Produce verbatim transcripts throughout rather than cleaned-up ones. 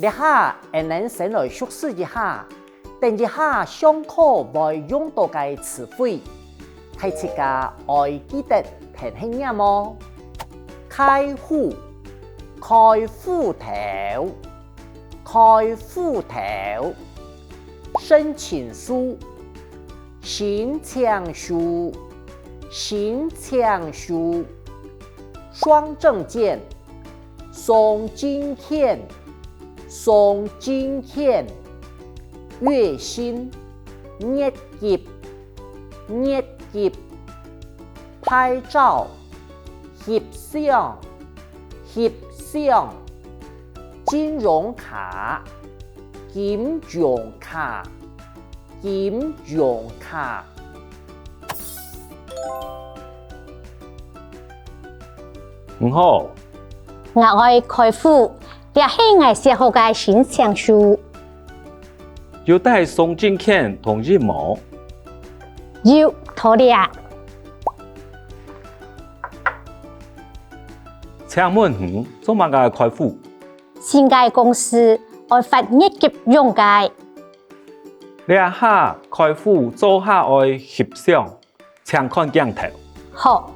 這下，𠊎等先來熟識一下，等一下上課會用到个詞彙，大自家愛記得跈等唸哦。開戶，開戶頭，開戶頭。申請書，申請書，申請書。 雙證件，雙證件，雙證件。月薪，月給，月給。牌照，翕相，翕相。金融卡，金融卡，金融卡。 你好，𠊎愛開戶，這係𠊎寫好个申請書。有帶雙證件同印無？有，在這。請問你做麼个開戶？新个公司愛發月給用个。這下開戶做下愛翕相。 請看鏡頭。好。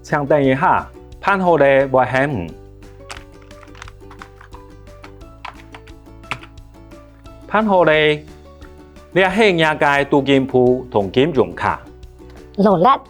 請等一下，辦好咧會喊你。辦好咧，這係若个儲金簿同金融卡。勞力。